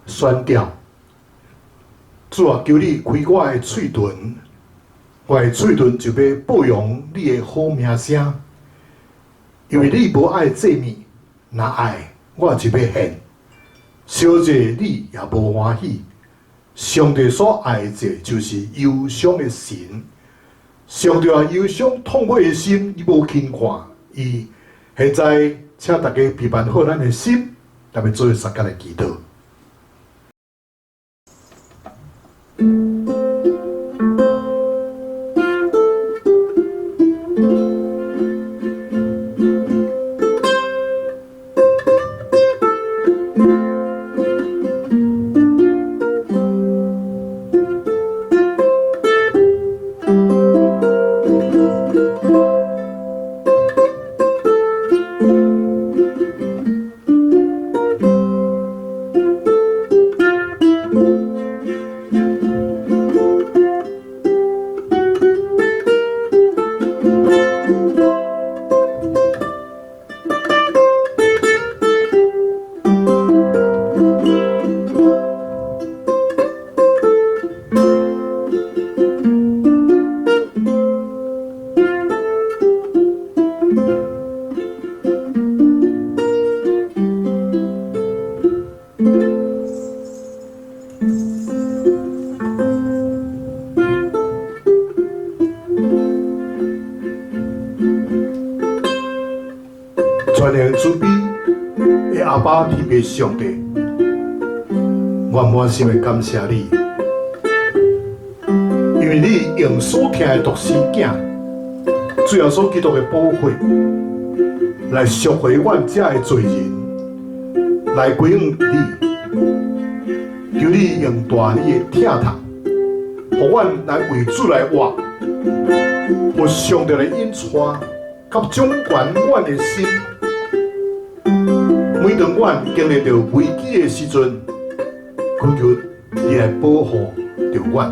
宣教，主啊，求你開我的喙唇，我的喙唇就欲報揚你的好名聲。因為你無愛祭物，若愛我就欲獻。燒祭你也無歡喜。上帝所愛的祭就是憂傷的神。上帝啊，憂傷痛悔的心，伊無輕看伊。現在，請大家備辦好咱的心，咱欲做相共來祈禱。全能慈悲的阿爸天父上帝，我滿心的感謝你，因為你用所疼的獨生囝，主耶穌基督的寶血，來贖回阮這的罪人，來歸向你。求你用大你的疼痛，予阮來為主來活，予上帝來引帶，佮掌管阮的心。每當阮經歷著危機的時陣，懇求你來保護著阮，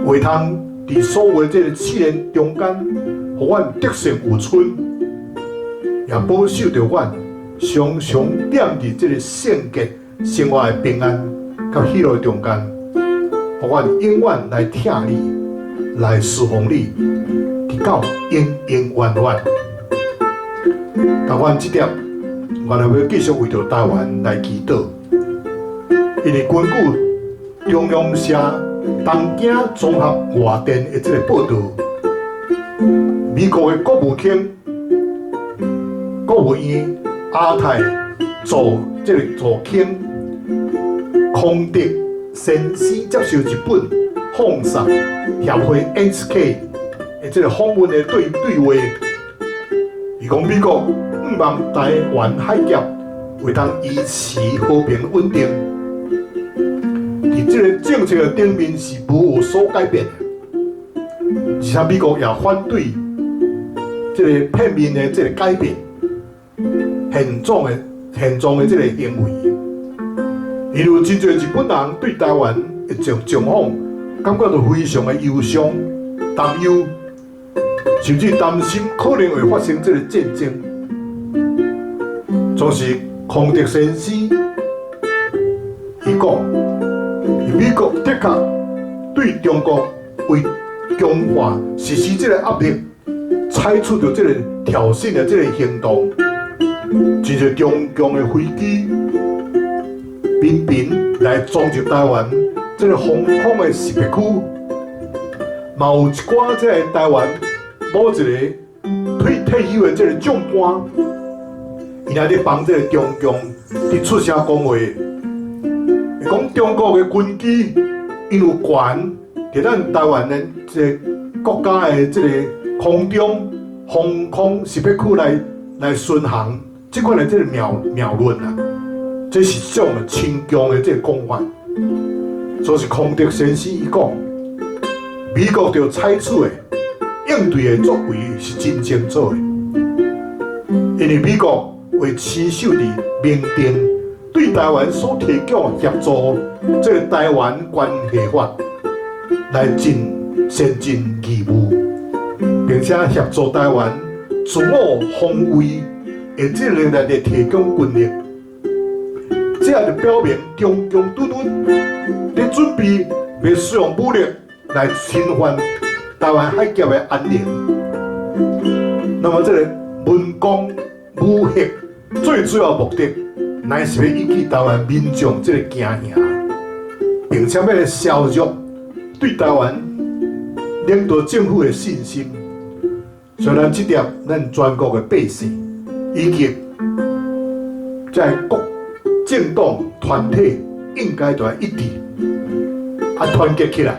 會通佇所有這個試煉中間，予阮得勝有剩，也保守著阮常常踮佇這個聖潔生活的平安佮喜樂中間，予阮永遠來疼你，來侍奉你，直到永永遠遠。但阮這點，我來欲繼續為著台灣來祈禱，因為根據中央社東京綜合外電的這個報導，美國的國務卿、國務院亞太助這個助卿康德先生接受日本放送協會 NHK 的這個訪問的對話，伊講美國向望台灣海峽會當維持和平穩定，佇這個政策的頂面是無有所改變的，而且美國也反對這個片面的這個改變現狀的這個行為。因為真濟日本人對台灣的狀況感覺到非常的憂傷、擔憂，甚至擔心可能會發生這個戰爭。總是康德先生伊講，美國的確對中國為強化實施這個壓力，採取著這個挑釁的這個行動，真濟中共的飛機頻頻來撞入台灣這個防空的識別區，嘛有一寡這個台灣某一個退休的這個將官，伊若咧幫這個中共佇出聲講話，伊講中國的軍機𪜶有權佇咱台灣的這個國家的這個空中防空識別區來巡航，這款的這個謬論啊，這是種親共的這個講法。所以康德先生伊講，美國著採取的應對的作為是真清楚的，因為美國會持續佇明定對台灣所提供的協助，這個台灣關係法來盡善盡義務，並且協助台灣自我防衛的這個來提供軍力，這就表明中共拄拄佇準備欲使用武力來侵犯台灣海峽的安寧。那麼這個文攻武嚇最主要目的，乃是欲引起台灣民眾這個驚嚇，並且欲削弱對台灣領導政府的信心。所以咱這點，咱全國的百姓以及這各政黨團體應該都愛一致，啊團結起來，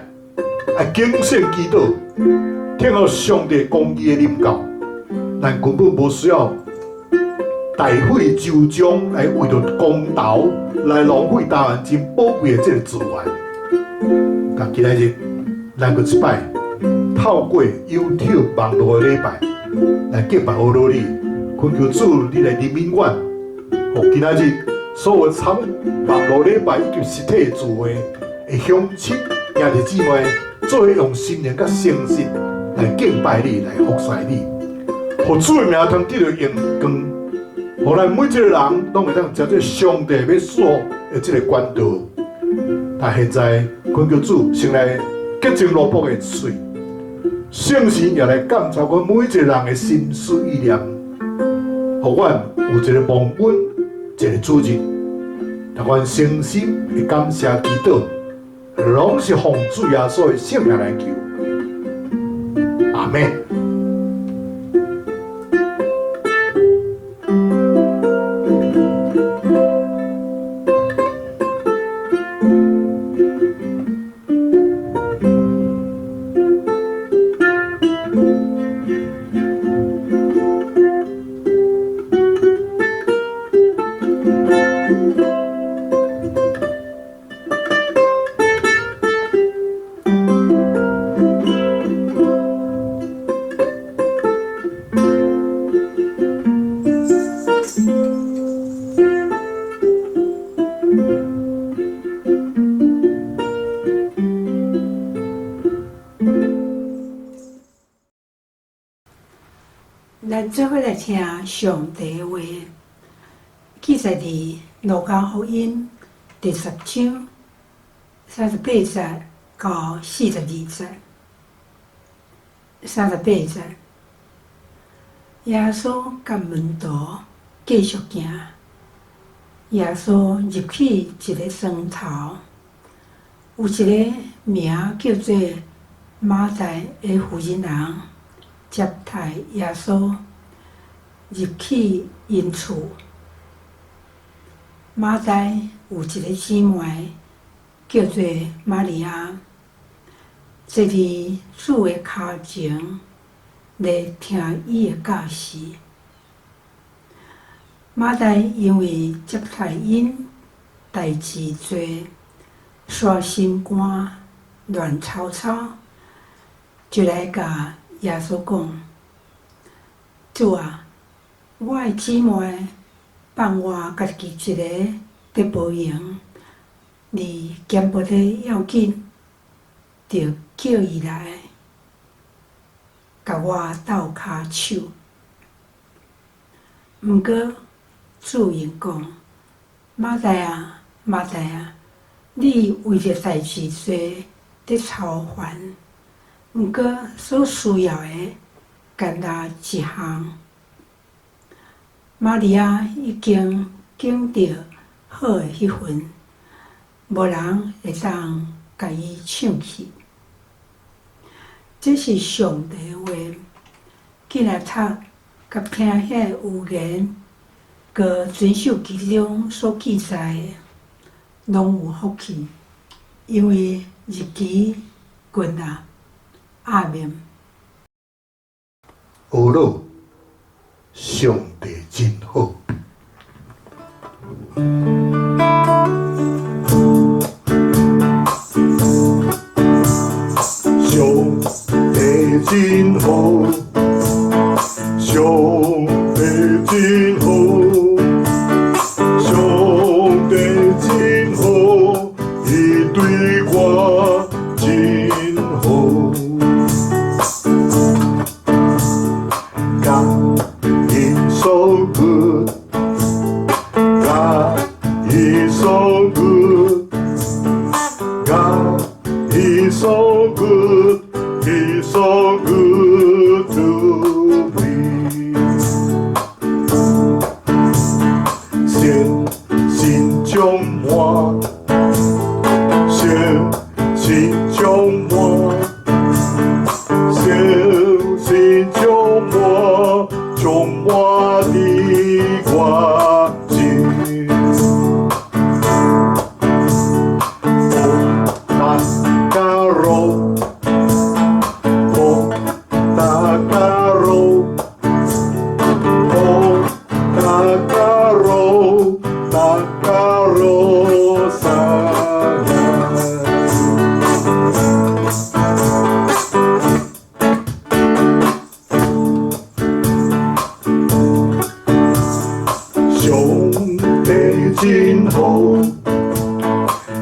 啊謹慎祈禱，聽候上帝公義的臨到。咱根本無需要大費周章來為著公投來浪費台灣真寶貴的這個資源。但今仔日，咱閣一擺透過 YouTube 網路的禮拜來敬拜阿羅你，懇求主你來憐憫阮，予今仔日所有參與網路禮拜以及實體聚會的鄉親兄弟姊妹，做伙用心靈佮誠實來敬拜你，來服侍你，予主的名通得著榮光，予咱每一個人攏會當食這上帝欲賜予的這個管道。但現在懇求主先來潔淨奴僕的喙，聖神也來鑒察阮每一個人的心思意念，予阮有一個蒙恩，一個主日，但阮誠心的感謝祈禱，攏是奉主耶穌的聖名來求，阿們。咱做伙來聽上帝的話，記載佇路加福音第十章三十八節到42節。三十八節，耶穌佮門徒繼續行，耶穌入去一个山頭，有一个名叫做馬大的婦人人接待耶穌入去𪜶厝。馬大有一个姊妹叫做瑪利亞，坐佇主的跤前咧聽伊的教示。馬大因為接待𪜶代誌濟，煞心肝亂糟糟，就來共耶穌講：主啊，我的姊妹放我家己一个佇無閒，你兼無咧要緊，著叫伊來，共我鬥跤手。毋過主應講：馬大啊，馬大啊，你為著代誌濟佇操煩，毋過所需要的，干焦一項。瑪利亞已經揀著好的彼份，無人會當共伊搶去。這是上帝的話。起來讀佮聽遐个預言，佮遵守其中所記載的，攏有福氣，因為日期近啊。阿們。呵咾，上帝真好。上帝真好，上帝真好，上帝真好，伊對我真好。God is so good, God is so good, God is so good, He's so good to me。信心充滿，信心充滿，信心充滿，充滿佇我心。大家樂，哦，大家樂，哦，大家樂，大家樂啥呀？上帝真好，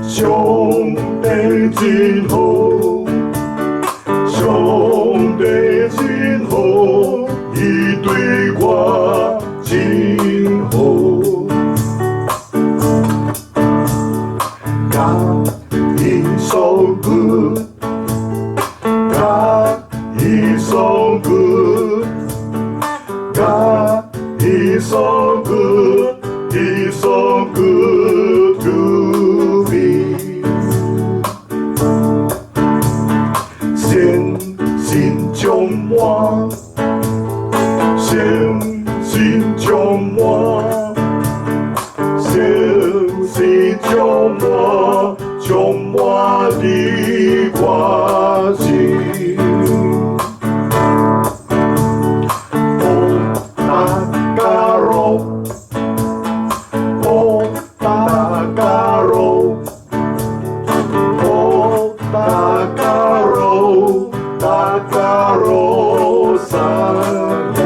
上帝真好，上帝真好，伊對我真好。God is so good, God is so good, God is so good, He's so good to me。信心充滿，信心充滿，信心充滿，充滿佇我心。哦，大家樂，哦，大家樂，哦，大家樂，大家樂啥呀？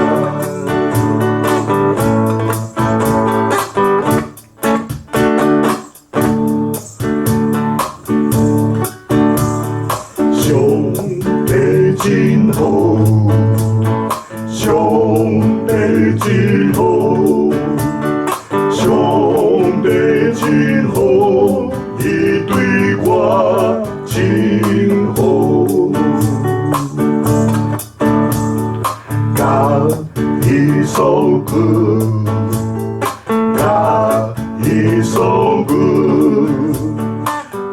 上帝真好，上帝真好，上帝真好，伊對我真好。God is so good, God is so good,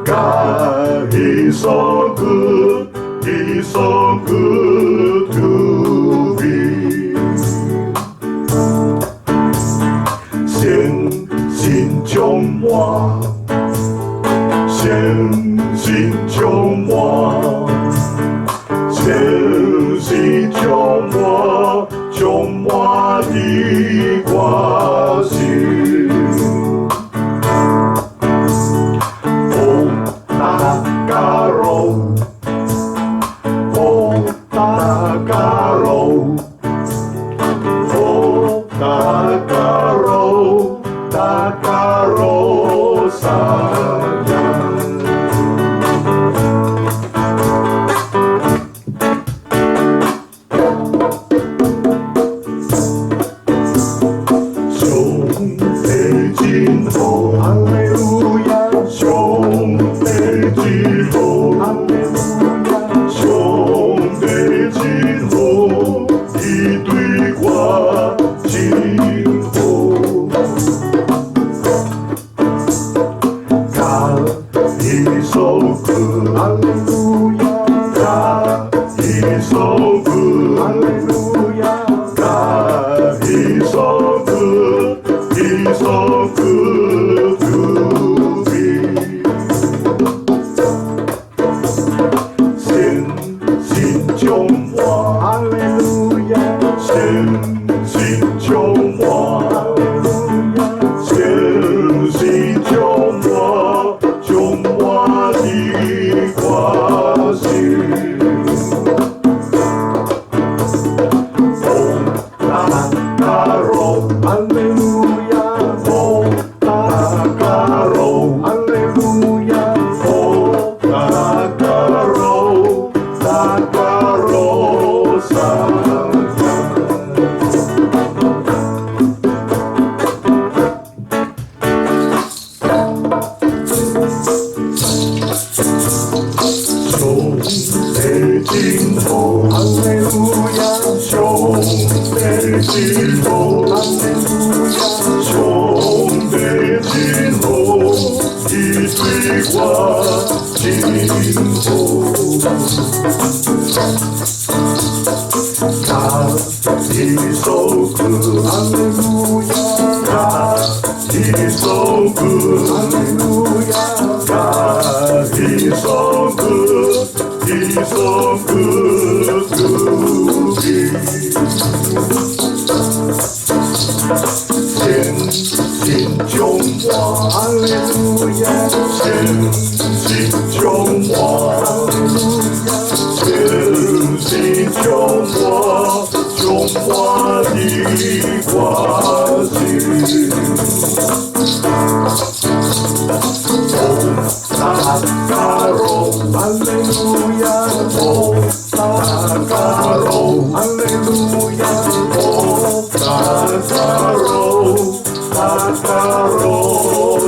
God is so good, He's so good to me。信心充滿，信心充滿，信心充滿，充滿佇我心。哦，大家樂，哦，大家樂，哦，大家樂，大家樂啥呀？上帝真好，哈利路亞！上帝真好，哈利路亞！上帝真好，伊對我真好。God is so good, 哈利路亞！God is so good, 哈利路亞！真好，上帝真好，伊對我真好。耶穌基督，耶穌基督，耶穌基督，耶穌基督。虔心充滿，虔心充滿，虔心充滿，充滿你我心。上帝真好，上帝真好，上帝真好，伊對我真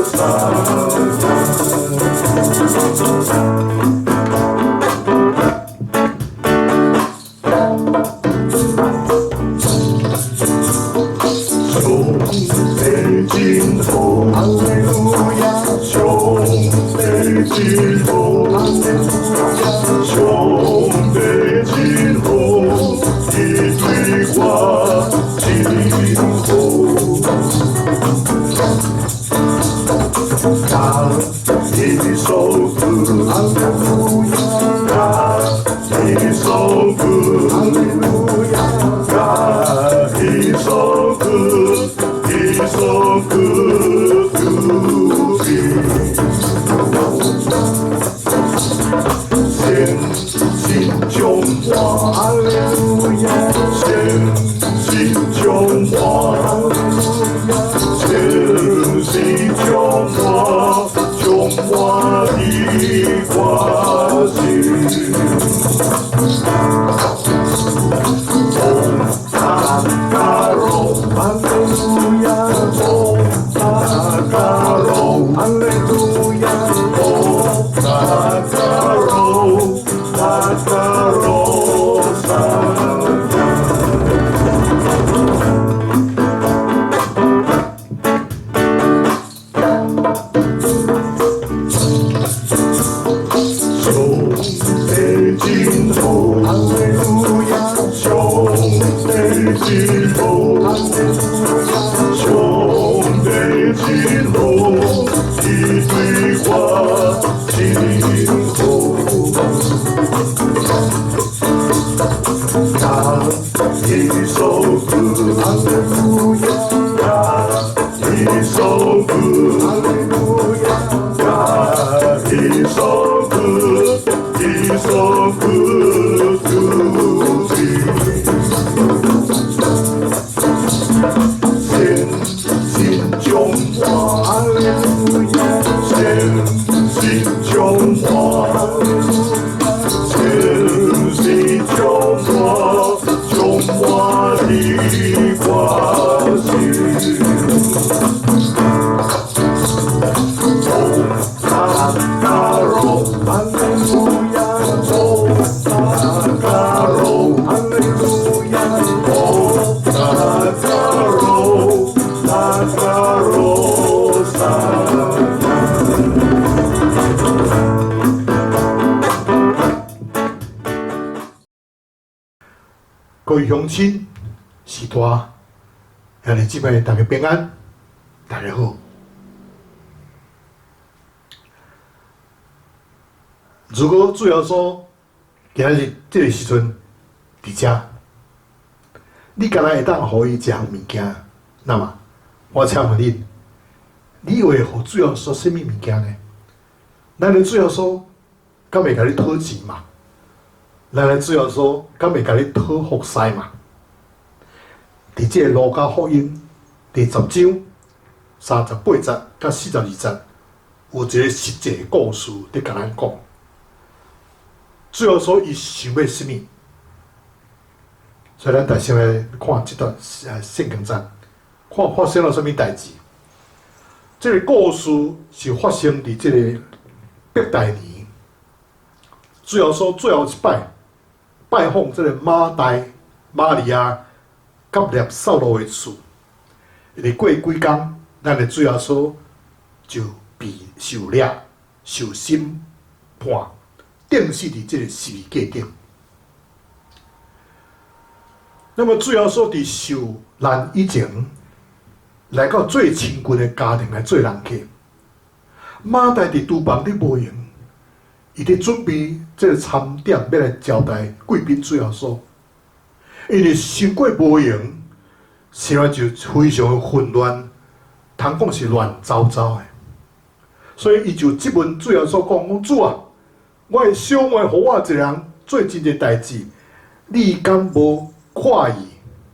好。耶穌基督，耶穌基督，耶穌基督，耶穌基督。虔心充滿，虔心充滿，虔心充滿，充滿你我心。上帝真好，上帝真好，上帝真好，伊對我真好。耶穌基督，耶穌基督，耶穌基督，耶穌基督。虔心充滿，虔心充滿，虔心充滿，充滿你我心。各位鄉親、序大、兄弟姊妹，大家平安，大家好。如果主耶穌今仔日這个時陣佇遮，你敢若會當予伊一項物件，那麼我請問你，你會予主耶穌啥物物件呢？咱的主耶穌敢會共你討錢嘛？咱的主耶穌敢會共你討服侍嘛？佇這个路加福音第十章38節佮42節，有一个實際故事佇共咱講。主耶穌伊想欲啥物？所以咱大先來看這段聖經節，看發生了啥物代誌。這个故事是發生佇這个伯大尼。主耶穌最後一擺拜訪這个馬大、瑪利亞，佮佮拉撒路的厝。因為過幾工，咱的主耶穌就被受掠、受審判，釘死佇這个十字架頂。那麼主耶穌佇受難以前，來到最親近的家庭來做人客。馬大佇廚房咧無閒，伊佇準備這个餐點，欲來招待貴賓主耶穌。因為傷過無閒，生活就非常的混亂，通講是亂糟糟的。所以伊就質問主耶穌講：講主啊，我的小妹予我一个人做真濟代誌，你敢無掛意？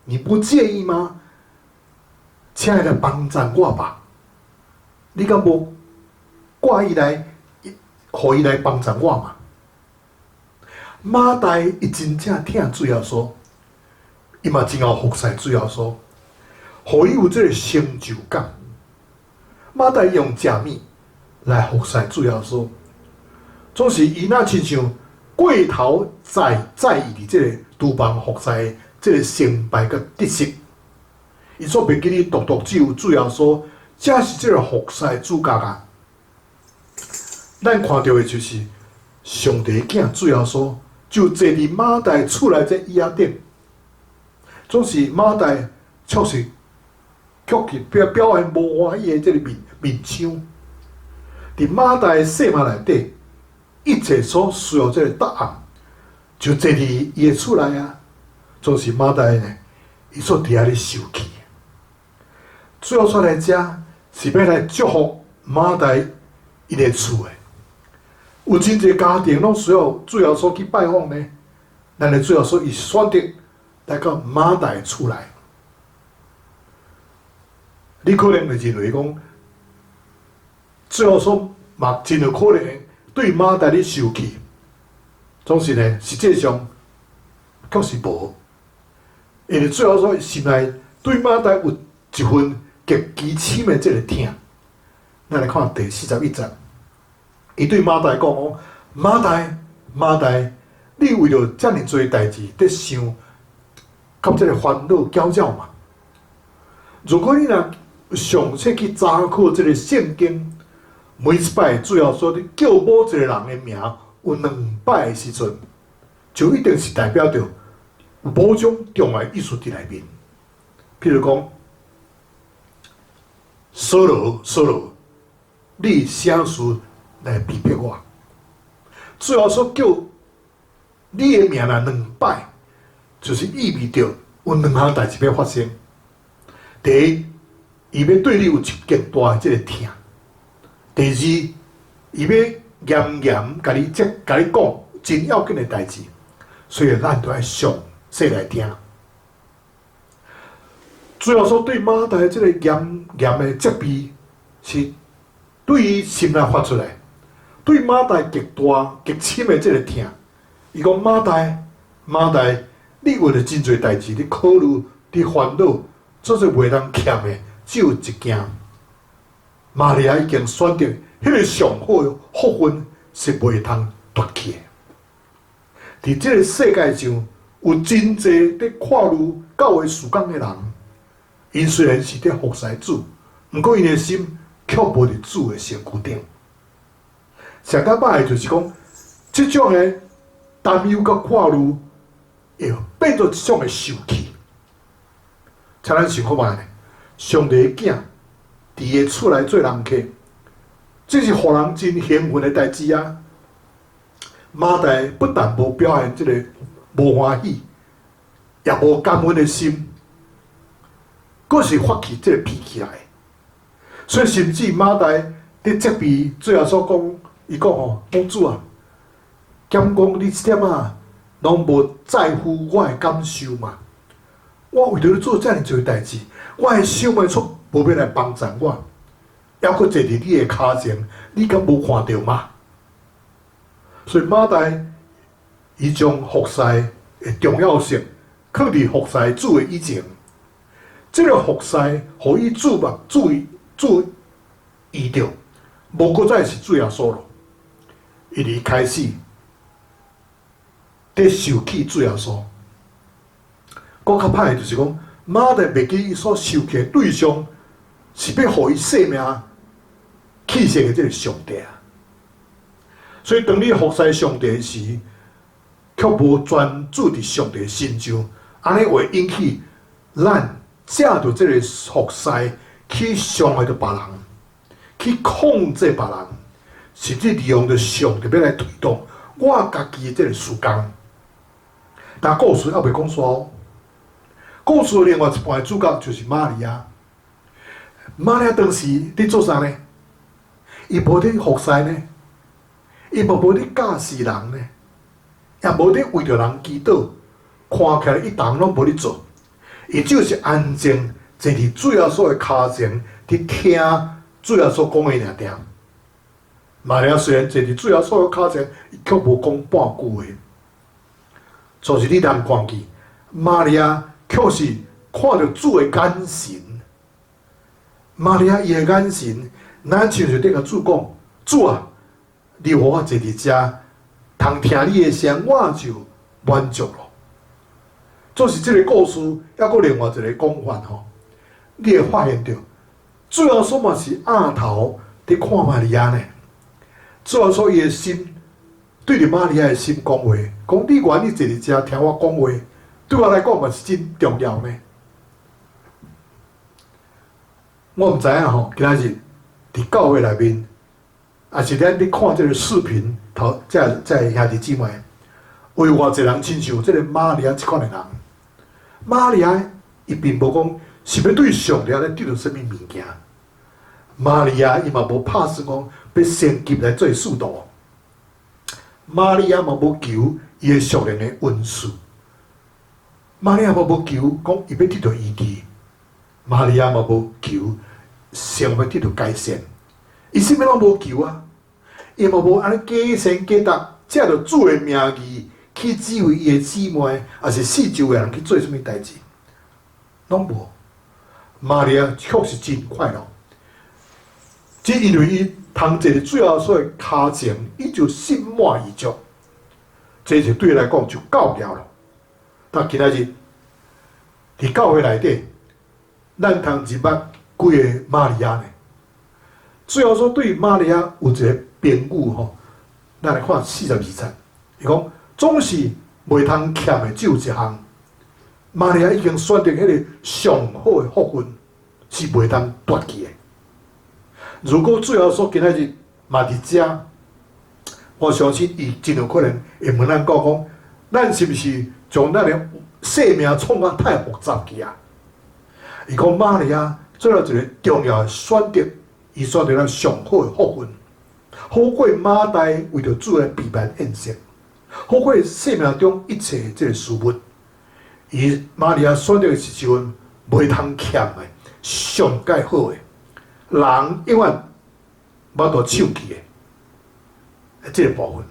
你不介意嗎？請伊來幫贊我吧。你敢無掛意來，予伊來幫贊我嘛？馬大伊真正疼主耶穌，伊嘛真𠢕服侍主耶穌，予伊有這个成就感。馬大用食物來服侍主耶穌，總是伊若親像過頭在在意佇這个廚房服侍這个成敗佮得失，伊煞袂記得獨獨只有主耶穌，才是這个服侍主角啊！咱看著的就是上帝囝主耶穌，就坐佇馬大厝內這椅仔頂，總是馬大確實卻是表表現無歡喜的這个面面相。佇馬大的生命內底，一切所需要這个答案，就坐佇伊的厝內啊。總是馬大呢，伊煞佇遐咧受氣。主耶穌來遮是欲來祝福馬大𪜶的厝的。有真濟家庭攏需要主耶穌去拜訪呢。咱的主耶穌伊選擇來到馬大的厝內。你可能會認為講，主耶穌嘛真有可能對馬大咧受氣，總是呢，實際上卻是無。因為主耶穌心內對馬大有一份極其深的這个疼。咱來看第四十一節，伊對馬大講講：馬大，馬大，你為著遮爾濟代誌，佇想，佮這个煩惱攪擾嘛？如果你若詳細去查考這个聖經，每一擺主耶穌咧叫某一个人的名有兩擺的時陣，就一定是代表著有某種重要意思佇內面。譬如講，掃羅，掃羅，你啥事來逼迫我？主耶穌叫你的名若兩擺，就是意味著有兩項代誌欲發生。第一，伊欲對你有一極大的這个疼；第二，伊欲嚴嚴共你這共你講真要緊的代誌，所以咱著愛詳細來聽。主耶穌對馬大這个嚴嚴的責備，是對伊心內發出來，對馬大極大極深的這个疼。伊講馬大，馬大，你為著真濟代誌，你考慮，你煩惱，做做袂當欠的，只有一件。瑪利亞已經選擇彼个上好的福分，是袂通奪去的。佇這个世界上，有真濟佇看慮教會事工的人，𪜶雖然是佇服侍主，毋過𪜶的心卻無佇主的身軀頂。上較歹的就是講，這種的擔憂佮看慮，會變做一種的受氣。請咱想看覓呢？上帝的囝佇伊的厝內做人客，這是予人真興奮的代誌啊！馬大不但無表現這个無歡喜，也無感恩的心，閣是發起這个脾氣來。所以甚至馬大佇責備主耶穌講，伊講吼，講主啊，敢講你這點仔攏無在乎我的感受嘛？我為著你做遮爾濟代誌，我的小妹卻無欲來幫贊我，猶閣坐佇你的跤前，你敢無看著嗎？所以馬大伊將服侍的重要性囥佇服侍主的以前，這个服侍予伊注目注意注意著，無閣再是主耶穌咯。伊就開始佇受氣主耶穌。閣較歹的就是講，馬大袂記伊所受氣的對象是欲予伊性命氣息的這个上帝啊！所以當你服侍上帝時，卻無專注佇上帝身上，按呢會引起咱藉著這个服侍去傷害著別人，去控制別人，甚至利用著上帝欲來推動我家己的這个事工。但故事猶未講煞哦。故事另外一半的主角就是瑪利亞。瑪利亞當時佇做啥呢？伊無佇服侍呢，伊嘛無佇教示人呢，也無佇為著人祈禱，看起來伊逐項攏無佇做，伊就是安靜坐佇主耶穌的跤前，佇聽主耶穌講的爾爾。瑪利亞雖然坐佇主耶穌的跤前，伊卻無講半句話。就是你通看見，瑪利亞卻是看著主的眼神。瑪利亞伊的眼神，若像是佇共主講：主啊，你予我坐佇遮，通聽你的聲，我就滿足咯。就是這个故事，猶閣另外一个講法吼，你會發現著，主耶穌嘛是仰頭佇看瑪利亞呢。主耶穌伊的心對著瑪利亞的心講話，講你願意坐佇遮聽我講話，對我來講嘛是真重要呢。我毋知影吼，今仔日佇教會內面，抑是咱佇看這个視頻頭，這這兄弟姊妹，有偌濟人親像這个瑪利亞這款的人。瑪利亞伊並無講是欲對上帝來得著啥物物件。瑪利亞伊嘛無拍算講欲升級來做使徒。瑪利亞嘛無求伊的屬靈的恩賜。瑪利亞嘛無求講伊欲得著醫治。瑪利亞嘛無求生活得著改善。伊啥物攏無求啊！伊嘛無按呢假善假達，藉著主的名義去指揮伊的姊妹，抑是四周的人去做啥物代誌，攏無。瑪利亞確實真快樂，只因為伊通坐佇主耶穌的跤前，伊就心滿意足。這就對伊來講就夠了囉。但今仔日佇教會內底，咱通認捌幾个瑪利亞呢？主耶穌對瑪利亞有一个評語吼，咱來看42節，伊講總是袂通欠的，只有一項。瑪利亞已經選擇彼个上好的福分，是袂通奪去的。如果主耶穌今仔日嘛佇遮，我相信伊真有可能會問咱講講，咱是毋是將咱的生命創甲太複雜去啊？伊講瑪利亞做了一个重要的選擇，伊選擇了上好的福分，好過馬大為著主來備辦宴席，好過生命中一切這个事物。伊瑪利亞選擇的是一份袂通欠的、上蓋好的，人永遠無法度搶去的這个部分。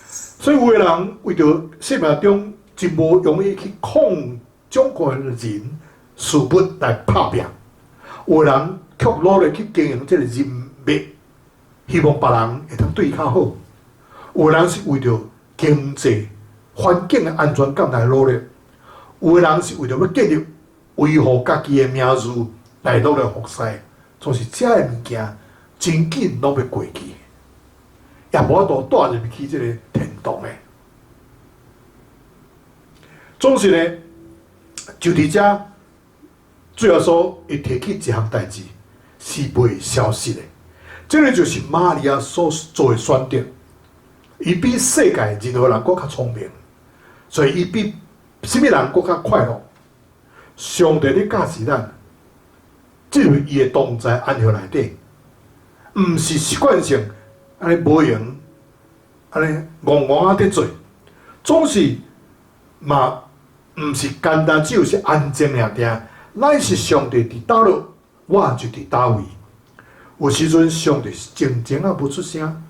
所以有的人為著生命中真無容易去控掌控的人事物來拍拚，有的人卻努力去經營這个人脈，希望別人會當對伊較好。有的人是為著經濟環境的安全感來努力，有的人是為著欲建立維護家己的名譽來努力服侍，總是這个物件真緊攏欲過去，也無法度帶入去這个天堂的。總是呢，就佇遮，主耶穌會提起一項代誌是袂消失的，這个就是瑪利亞所做的選擇。伊比世界任何人閣較聰明，所以伊比啥物人閣較快樂。上帝咧教示咱，進入伊的同在安息內底，毋是習慣性按呢無閒，按呢戇戇仔佇做，總是嘛毋是簡單，只有是安靜爾爾。乃是上帝佇佗落，我就佇佗位。有時陣上帝是靜靜仔無出聲，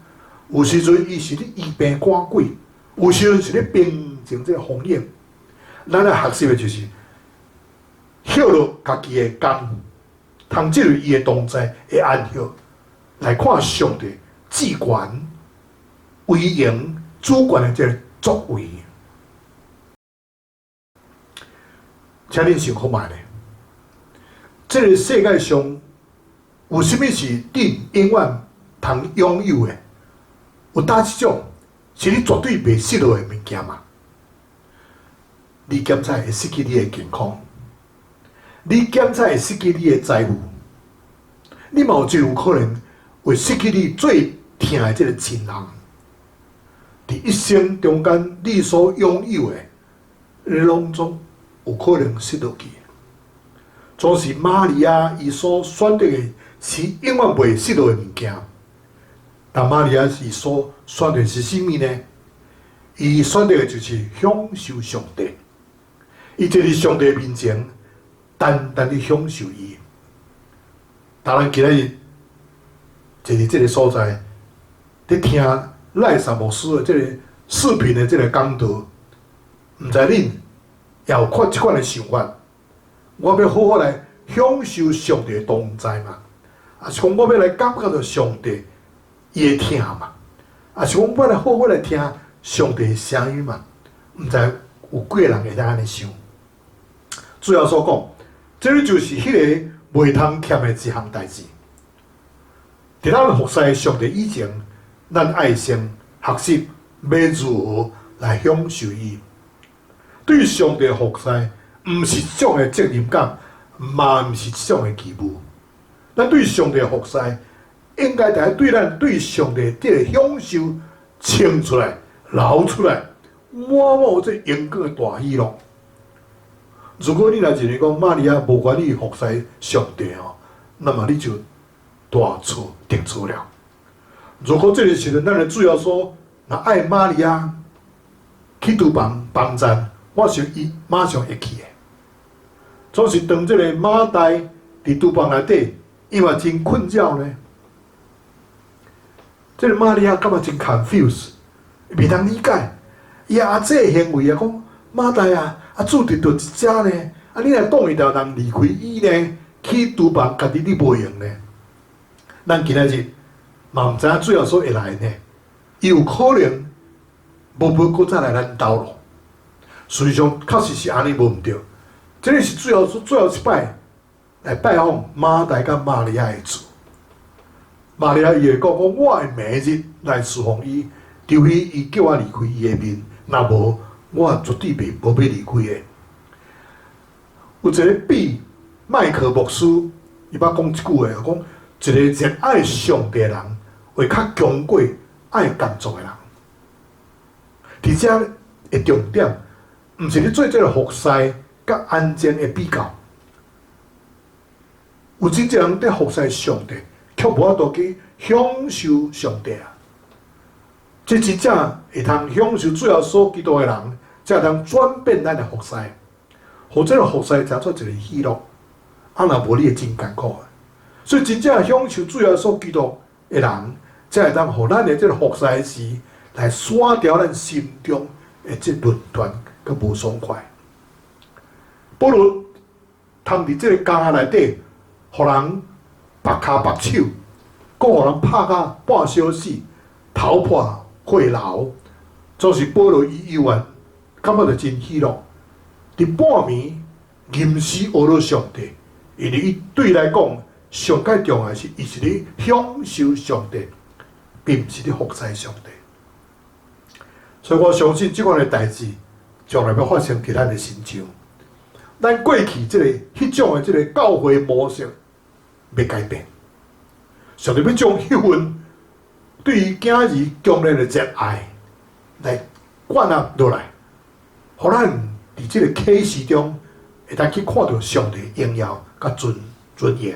有時陣伊是咧醫病趕鬼，有時陣是咧平靜這个風湧。咱愛學習的就是歇落家己的工，通進入伊的同在的安息，來看上帝至懸、威榮、主權的這个作為。請恁想看覓咧？這个世界上有啥物是你永遠通擁有的？有佗一種是你絕對袂失落的物件嗎？你檢查會失去你的健康，你檢查會失去你的財富，你嘛有真有可能會失去你最疼的這个親人。佇一生中間，你所擁有的，你攏總有可能失落去。總是瑪利亞伊所選擇的是永遠袂失落的物件。但瑪利亞伊所選擇是啥物呢？伊選擇的就是享受上帝。伊坐佇上帝面前，單單的享受伊。當咱今仔日坐佇這个所在，佇聽賴薩牧師的這个視頻的這个講道，毋知恁也有看這款的想法？我欲好好來享受上帝的同在嘛？抑是講我欲來感覺著上帝伊的疼嘛？抑是講我來好好來聽上帝的聲音嘛？毋知有幾个人會當按呢想？主耶穌講，這个就是彼个袂通欠的一項代誌。佇咱服侍上帝以前，咱愛先學習欲如何來享受伊。對上帝服侍，毋是這種的責任感，嘛毋是這種的義務。咱對上帝服侍，應該著愛對咱對上帝這个享受呈出來、流出來，滿滿這榮光的大喜樂。如果你若認為講瑪利亞無願意服侍上帝哦，那麼你就大錯特錯了。如果這个時陣，咱的主耶穌若愛瑪利亞去廚房幫贊，我想伊馬上會去的。總是當這个馬大佇廚房內底，伊嘛真困擾呢。這个瑪利亞感覺真 confuse，袂當理解。伊阿姐行為啊，講馬大啊，啊主佇佇遮呢，啊你若擋伊條人離開伊呢，去廚房家己你無閒呢。咱今仔日嘛毋知影主耶穌會來呢，伊有可能無欲閣再來咱兜咯。事實上，確實是按呢無毋對。這个是主耶穌最後一擺來拜訪馬大佮瑪利亞的厝。瑪利亞伊會講講，我會明日來侍奉伊，除非伊叫我離開伊的面，若無我絕對袂無欲離開的。有一个比麥克牧師，伊捌講一句話，講一个熱愛上帝的人，會較強過愛工作的人。佇遮的重點，毋是咧做這个服侍佮安靜的比較。有真濟人佇服侍上帝，卻無法度去享受上帝啊！這真正會通享受主耶穌基督的人，才會通轉變咱的服侍，予這个服侍成做一个喜樂。啊，若無你會真艱苦的。所以真正享受主耶穌基督的人，才會當予咱的這个服侍時，來散掉咱心中的這論斷佮無爽快。保羅通佇這个監內底，予人縛跤縛手，閣予人拍甲半小死，頭破血流，總是保羅伊猶原感覺著真喜樂。佇半暝吟詩呵咾上帝，因為伊對伊來講，上蓋重要是伊是咧享受上帝，並毋是咧服侍上帝。所以我相信這款的代誌將來欲發生佇咱的身上。咱過去這个彼種的這个教會模式欲改變，上帝欲將彼份對於囝兒強烈的熱愛來灌納落來，予咱佇這个啟示中會當去看著上帝榮耀佮尊尊榮。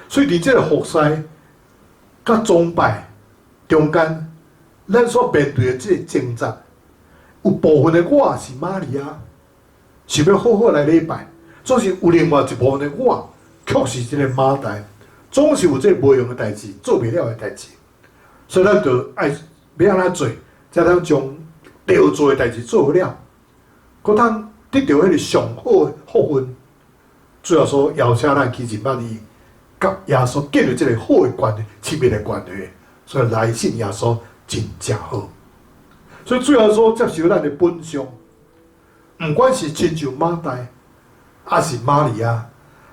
所以佇這个服侍佮崇拜中間，咱所面對的這个掙扎，有部分的我是瑪利亞，想欲好好來禮拜；總是有另外一部分的我，卻是這个馬大，總是有這個無閒的代誌，做袂了的代誌。所以咱就愛欲按怎做，才通將著做的代誌做好了，閣通得著彼个上好的福分。主耶穌邀請咱去認捌伊，佮耶穌建立這个好的關係、親密的關係。所以來信耶穌真正好。所以主耶穌接受咱的本相，毋管是親像馬大，抑是瑪利亞，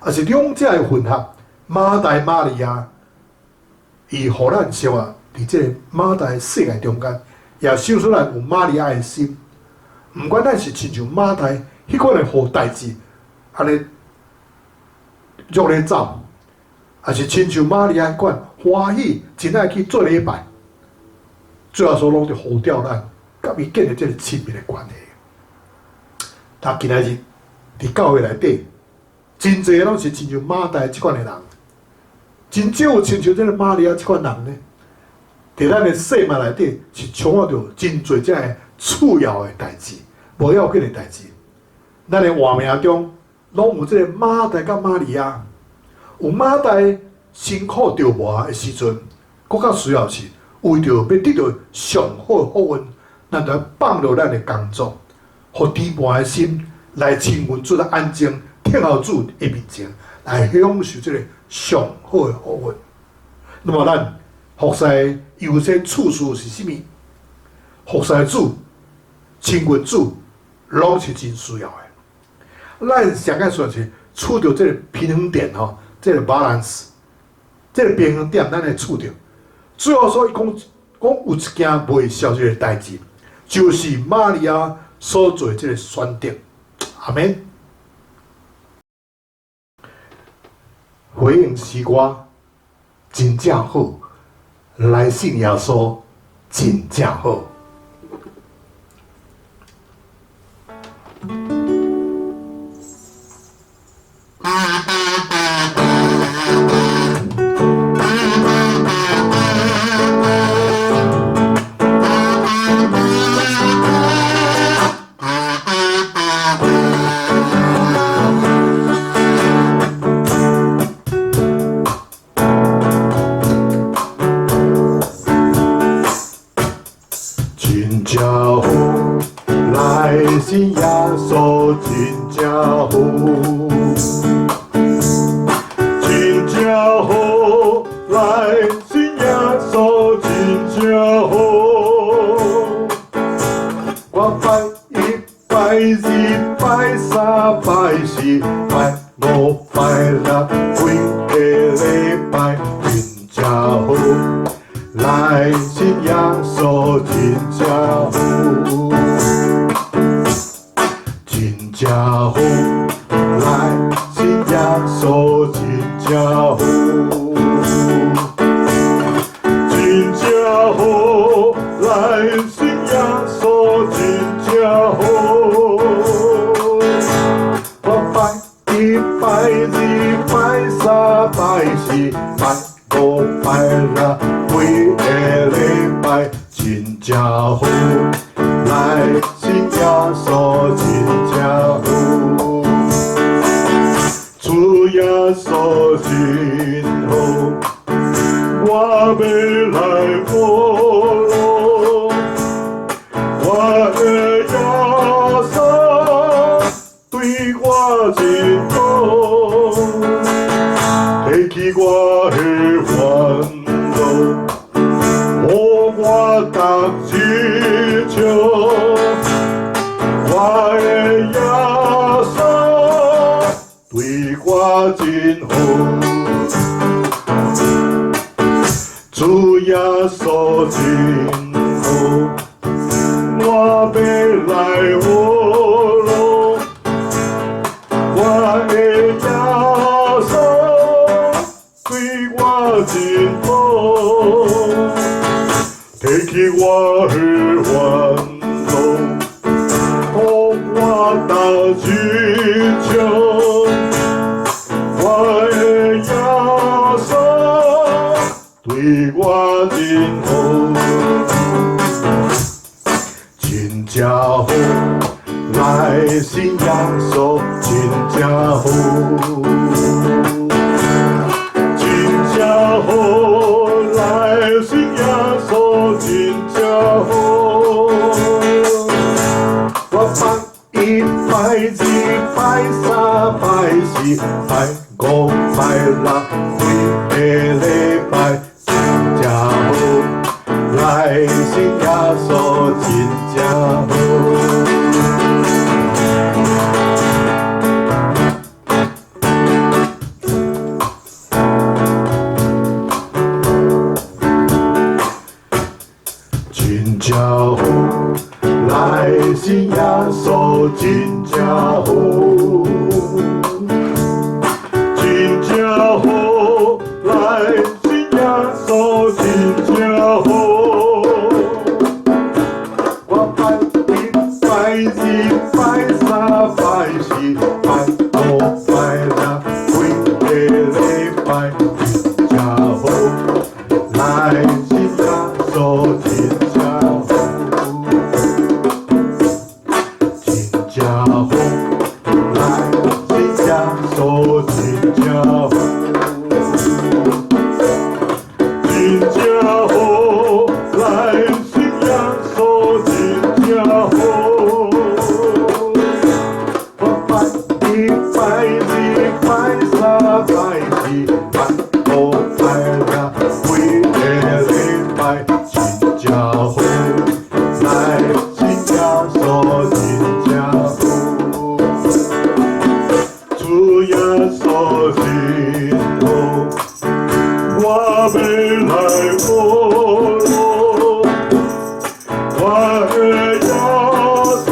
抑是兩者的混合。馬大瑪利亞，伊予咱生活佇這个馬大的世界中間，也秀出咱有瑪利亞的心。毋管咱是親像馬大彼款的予代誌，按呢足咧走，抑是親像瑪利亞彼款歡喜，真愛去做禮拜，主耶穌攏佇呼召咱，佮伊建立這个親密的關係。但今仔日佇教會內底，真濟攏是親像馬大這款的人，真少有親像這个瑪利亞這款人呢。佇咱的生命內底是充滿著真濟這个次要的代誌，無要緊的代誌。咱的活命中，攏有這个馬大佮瑪利亞，有馬大辛苦著磨的時陣，閣較需要是為著欲得著上好的福分，咱著愛放落咱的工作，予甜伴的心來親近主，來安靜等候主的面前，來享受這个上好的福分。那麼咱服侍優先次序是啥物？服侍主、親近主，攏是真需要的。咱上個算是處著這个平衡點吼，這个 balance，這个平衡點，咱會處著。主耶穌伊講講有一件袂消失的代誌，就是瑪利亞所做這个選擇。阿們。回應詩歌真正好，來信耶穌真正好。真正好，來信耶穌真正好，真正好，來信耶穌真正好。我拜一拜二拜三拜四拜五拜六，規个禮拜真正好。來信耶穌真正好，真正好，來信耶穌真正好，真正好，來信耶穌真正好。我拜一拜二拜三拜四拜五拜六，規个禮拜真正好，來信耶穌真正好，主耶穌真好，我欲來學路，我的耶穌對我真好，提起我的煩惱，予我逐一笑，我的耶穌對我真好，主耶穌真好，我欲來學路，我的耶穌對我真好。提起我的煩惱，予我逐一笑，我的耶穌對我真好，真正好，來信耶穌真正好，真正好，來信耶穌真正好。我拜一拜二拜三拜四拜五拜六，規个禮拜真正好，來信耶穌真正好。好，真正好，來信耶穌真正好。我拜一拜二拜三拜四拜五拜六，規个禮拜真正好，來信耶穌真正好，真正好，來信耶穌真正好，真正好，來信耶穌真正好。我拜一拜二拜三拜四拜五拜六，規个禮拜真正好，來信耶穌真正好，主耶穌真好，我欲來學囉，我的耶穌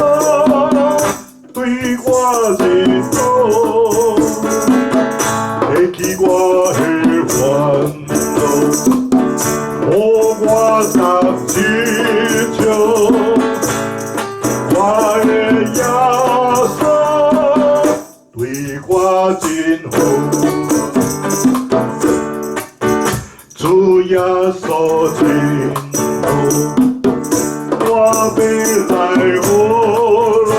對我真好，提起我的煩惱，予我逐一笑。我的耶穌對我真好，主耶穌真好，我欲來學囉，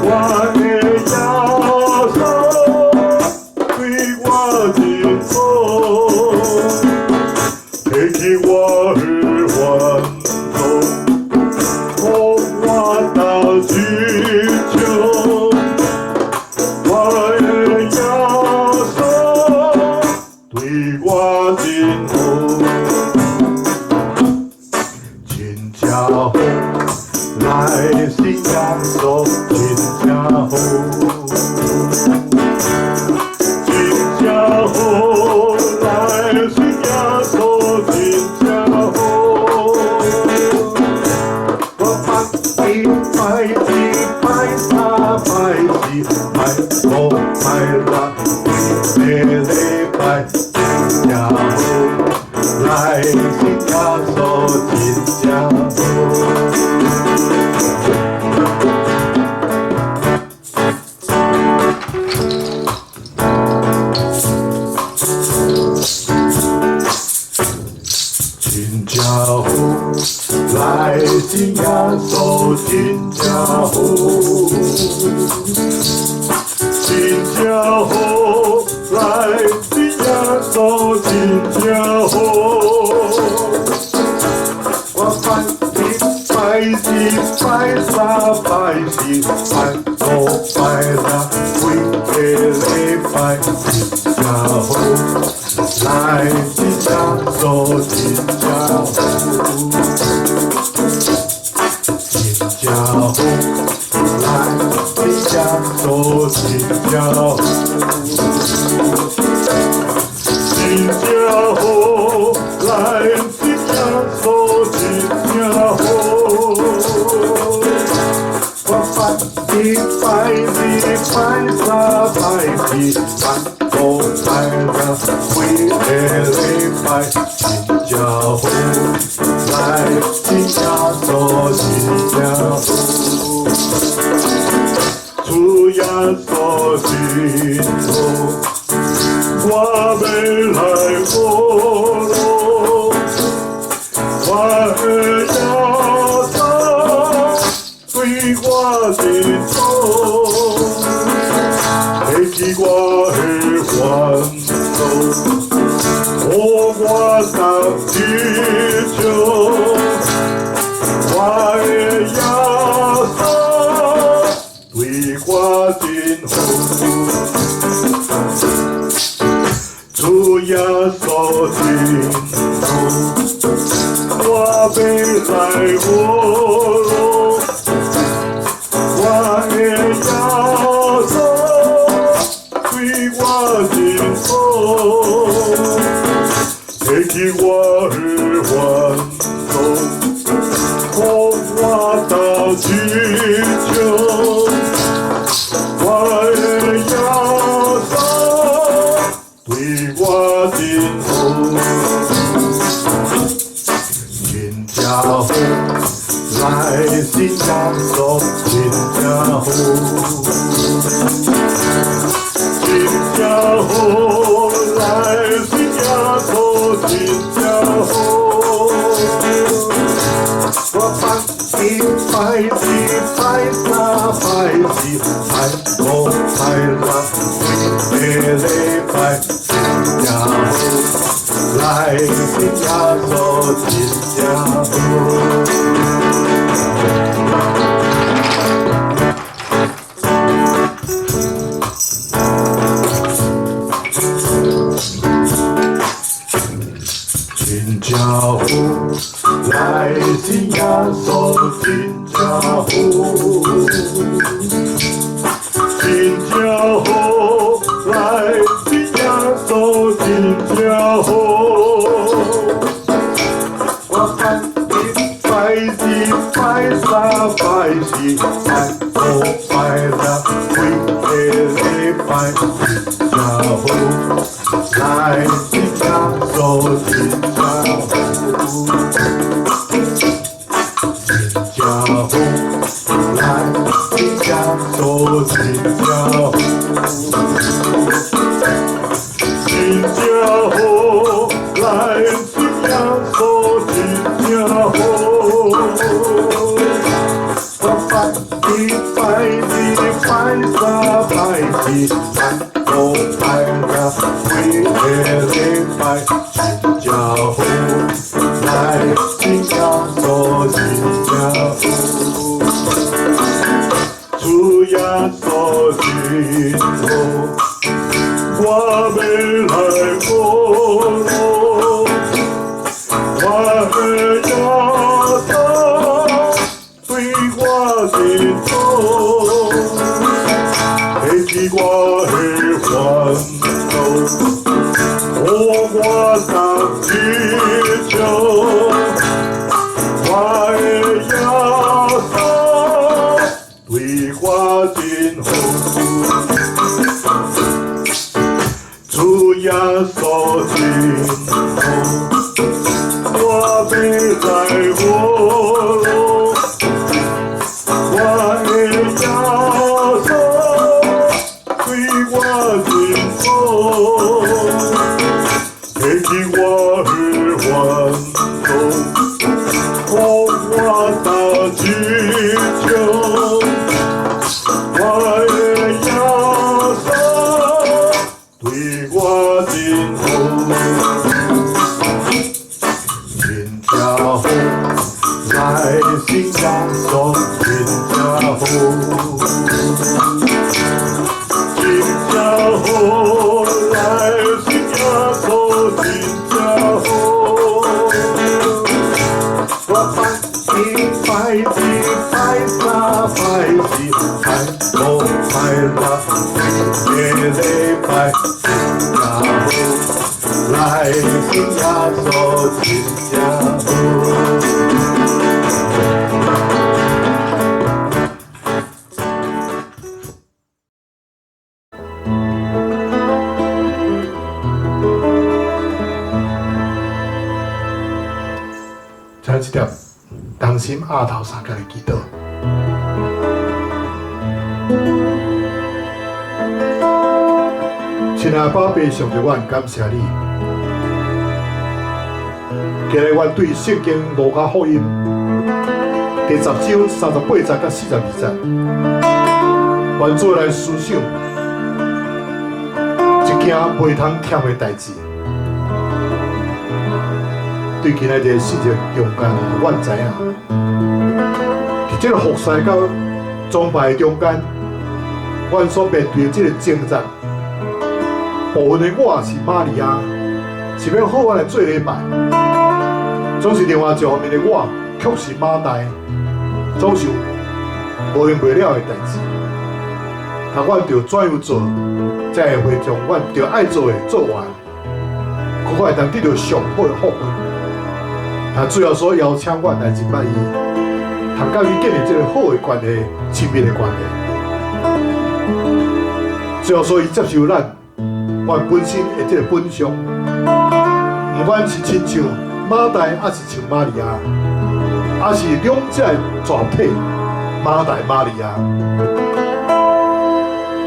我的耶穌對我真好，提起我的煩惱，予我逐一笑。我的耶穌對我真好，真正好，來信耶穌真正好，真正好，來信耶穌真正好。我拜一拜二拜三拜四拜五拜六，規个禮拜真正好，來信耶穌真正好。真正好，來信耶穌真正好，真正好，來信耶穌真正好。我拜一拜二拜三拜四拜五拜六，規个禮拜真正好，來信耶穌真正好，真正好，來信耶穌真正好，真正好，來信耶穌真正好。我拜一拜二拜三拜四拜五拜六，規个禮拜真正好，來信耶穌真正好，主耶穌真好，我欲來學囉，我的耶穌對我真好，提起我的煩惱，予我逐一笑。我的耶穌對我真好，主耶穌真好，我欲來學囉，我的耶穌對我真好，提起我的煩惱，予我逐一笑。拜五拜六，规个礼拜真正好，来信耶稣真正好。真正好，来信耶稣真正好，真正好，来信耶稣真正好。我拜一拜二拜三拜四拜五拜六，规个礼拜真正好，来信耶稣真正好，真正好，来信耶稣真正好，真正好，来信耶稣真正好。我拜一拜二拜三拜四拜五拜六，规个礼拜真正好，来信耶稣真正好，主耶稣真好，我欲来学路，我的耶稣对我真好，提起我的烦恼，予我逐一笑，我的耶稣对我真好，主耶稣真好，我欲来学路，我的耶稣对我真好，提起我的烦恼，予我逐一笑，我的耶稣对我真好，真正好，来信耶稣真正好，真正好，来信耶稣真正好。我拜一拜二拜三拜四拜五拜六，规个礼拜真正好，来信耶稣真正好。请这点同心额头相共来祈祷。亲爱的宝贝，上帝，我感谢你。今日我对圣经路加福音第10章38节到42节，愿做来思想一件袂通欠的代志。对今仔日世界中间，阮知影，伫这个服侍佮崇拜中间，阮所面对的这个挣扎，部分的我是玛利亚，是欲好好来做礼拜，总是另外一方面的我，却是马大，总是无闲袂了的代志。啊，阮著怎样做，才会将阮著爱做的做完，阁会当得著上好的福分。啊，主要所邀请阮来认捌伊，通佮伊建立这个好的关系、亲密的关系。主要所以接受咱，阮本身的这个本相，不管是亲像马大，抑是像玛利亚，抑是两者的全体马大、玛利亚，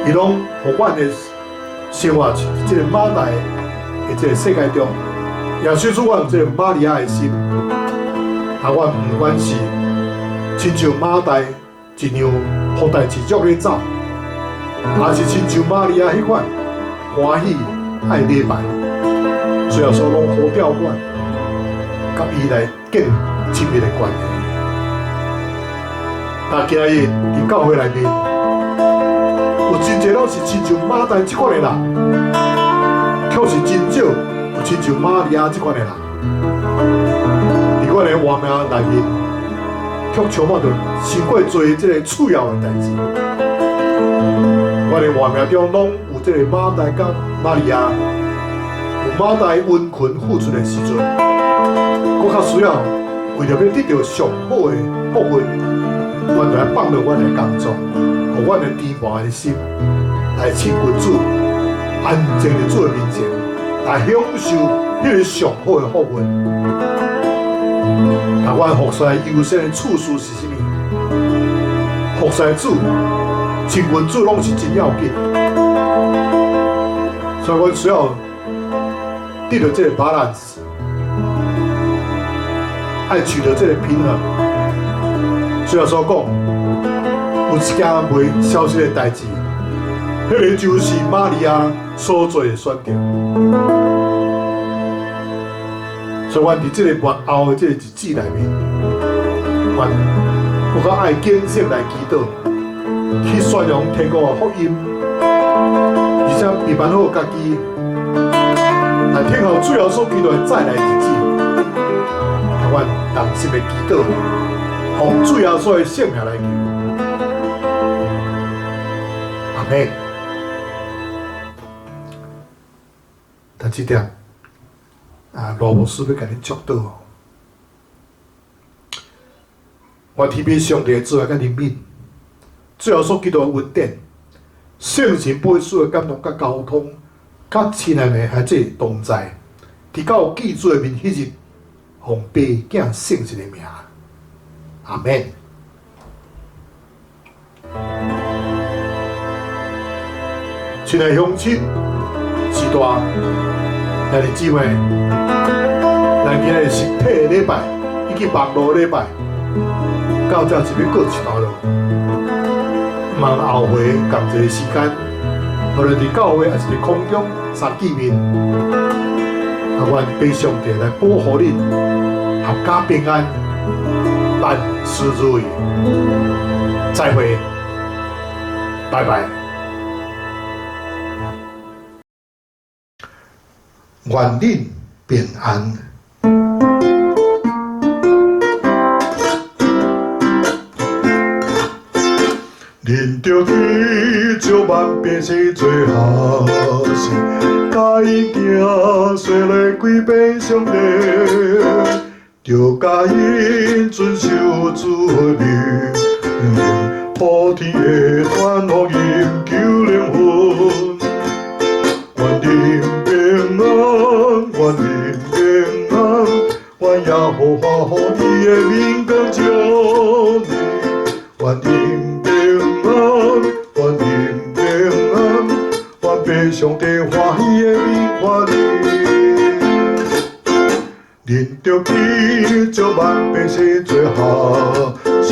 伊拢予阮的生活伫这个马大的这个世界中，也许主阮有这个玛利亚的心，啊，阮不管是亲像马大一样，予代志足咧走，也是親像瑪利亞彼款歡喜愛禮拜，主耶穌攏呼召阮，佮伊來建親密的關係。但今日佇教會內面，有真濟攏是親像馬大這款的人，卻是真少有親像瑪利亞這款的人。佇阮的活命內面，卻充滿著傷過濟這個次要的代誌。阮的活命中攏有這個馬大佮瑪利亞，有馬大殷勤付出的時陣，閣較需要為著欲得著上好的福分，阮就愛放落阮的工作，予阮的甜麻的心來親近主，安靜佇主的面前，來享受彼個上好的福分。但阮服侍優先的次序是啥物？服侍主、親近主攏是真要緊，所以阮需要得著這個 balance，愛取得這個平衡。主耶穌講，有一件袂消失的代誌，彼個就是瑪利亞所做的選擇。所以，阮佇這個末後的這個日子內面，阮閣較愛警醒來祈禱，去宣揚天國的福音，而且預備好家己，來等候主耶穌基督的再來日子。阮同心的祈禱，奉主耶穌的聖名來求，阿們。但這點啊，羅牧師欲共恁祝禱哦。願天父上帝的慈愛佮憐憫，主耶穌基督的恩典，聖神保惠師的感動佮交通，佮親愛的孩子同在，直到見主的面彼日，奉爸囝聖神的名，阿們。親愛鄉親、序大、兄弟姊妹，咱今日實體的禮拜以及網路禮拜，到這就欲告一段落。望後回仝一个時間，無論佇教會抑是佇空中相見面，啊，願父上帝來保護恁，闔家平安，萬事如意。再會，拜拜。願恁平安。恁著去招萬百姓做學生，教𪜶行洗禮歸予上帝，著教𪜶遵守主的命令，普天的傳福音救靈魂。願恁平安，願恁平安，願耶和華予伊的面光照你，願恁平安，願恁平安，願父上帝歡喜的面看你。恁著去招萬百姓做學生，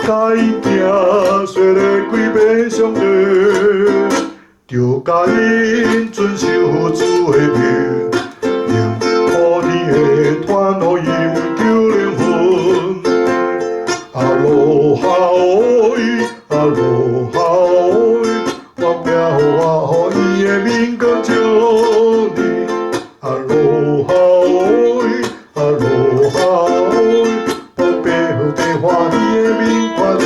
教𪜶行洗禮歸予上帝，著教𪜶遵守主的命令，普天的傳福音救靈魂。阿羅哈喂，阿羅哈喂，願耶和華予伊的面光照你。阿羅哈喂，阿羅哈喂，願父上帝歡喜的面看你。